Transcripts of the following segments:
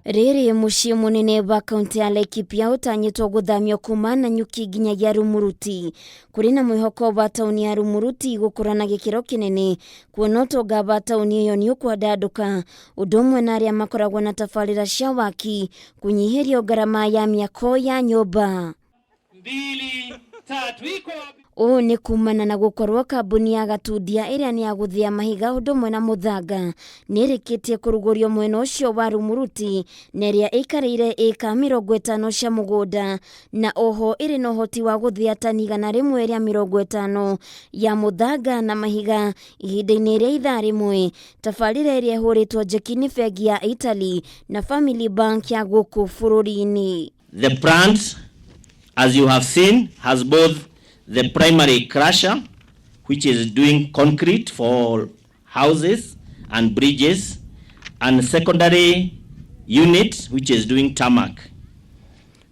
Rĩrĩ mũciĩ mũnene wa kaunti ya Laikipia ũtanyĩtwo gũthamio kuma Nanyuki nginyagia Rumuruti. Kũrĩ na mwĩhoko wa taũni ya Rumuruti gũkũra na gĩkĩro kĩnene kuona ũtonga wa taũni ĩyo nĩ ũkwandandũka, ũndũ ũmwe na arĩa makoragwo na tabarĩra cia waki kũnyihĩrio ngarama ya mĩako ya nyũmba. Mbili, tatu, iko wapi? Ũũ nĩ kumana na gũkorwo kambuni ya Gatundia ĩrĩa nĩ ya gũthĩa mahiga ũndũ ũmwe na mũthanga nĩ ĩrĩkĩtie kũrugũrio mwena ũcio wa Rumuruti na ĩrĩa ĩikarĩire ĩka 50 cia mũgũnda na oho ĩrĩ na ũhoti wa gũthĩa tani 150 ya mũthanga na mahiga ihinda-inĩ rĩa ithaa rĩmwe. Tabarĩra ĩrĩa ĩhũrĩtwo njeki nĩ bengi ya Italy na Family Bank ya gũkũ bũrũri-inĩ. The plant, as you have seen, has both the primary crusher, which is doing concrete for houses and bridges, and secondary unit, which is doing tarmac,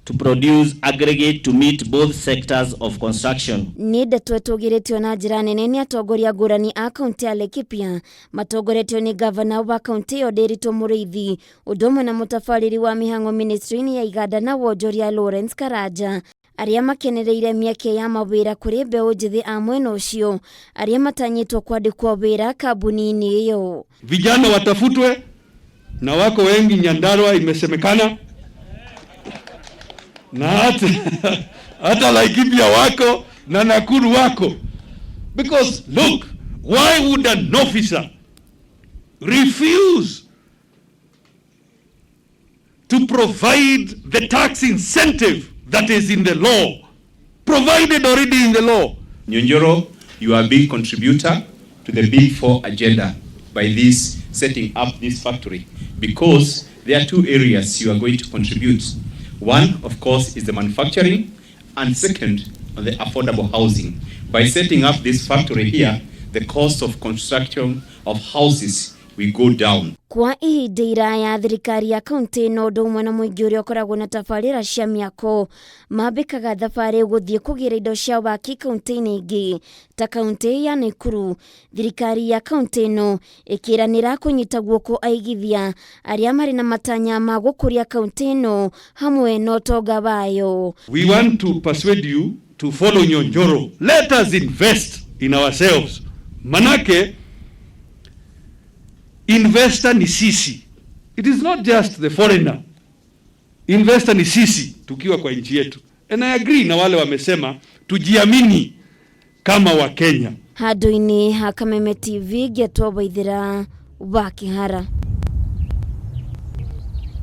to produce aggregate to meet both sectors of construction. Nĩ ndeto ĩtũgĩrĩtio na njĩra nene nĩ atongoria ngũrani a kaunti ya Laikipia matongoretio nĩ gavana wa kaunti ĩyo Ndiritu Mũrĩithi ũndũ ũmwe na mũtabarĩri wa mĩhang'o ministry-inĩ ya iganda na wonjoria Lawrence Karanja arĩa makenereire mĩeke ya mawĩra kũrĩ mbeũ njĩthĩ a mwena ũcio arĩa matanyĩtwo kwandĩkwo wĩra kambuni-inĩ ĩyo. Vijana watafutwe na wako wengi Nyandarua imesemekana na hata Laikipia wako na Nakuru wako, because look, why would an officer refuse to provide the tax incentive that is in the law, provided already in the law? Nyanjoro, you are a big contributor to the Big Four agenda by this setting up this factory, because there are two areas you are going to contribute. One, of course, is the manufacturing, and second, on the affordable housing. By setting up this factory here, the cost of construction of houses will go down. Kwa ihinda iraya thirikari ya kaunti ĩno ũndũ ũmwe na mũingĩ ũrĩa ũkoragwo na tabarĩra cia mĩako mambĩkaga thabarĩ gũthiĩ kũgĩra indo cia waki kaunti-inĩ ingĩ ta kaunti ya Nakuru. Thirikari ya kaunti ĩno ĩkĩranĩra kũnyita guoko aigithia arĩa marĩ na matanya ma gũkũria kaunti ĩno hamwe na ũtonga wayo. We want to persuade you to follow Nyonjoro. Let us invest in ourselves. Manake investor ni sisi. It is not just the foreigner. Investor ni sisi tukiwa kwa nchi yetu. And I agree na wale wamesema tujiamini kama Wakenya. Handũ-inĩ ha Kameme TV ngetwo Waithĩra wa Kĩhara.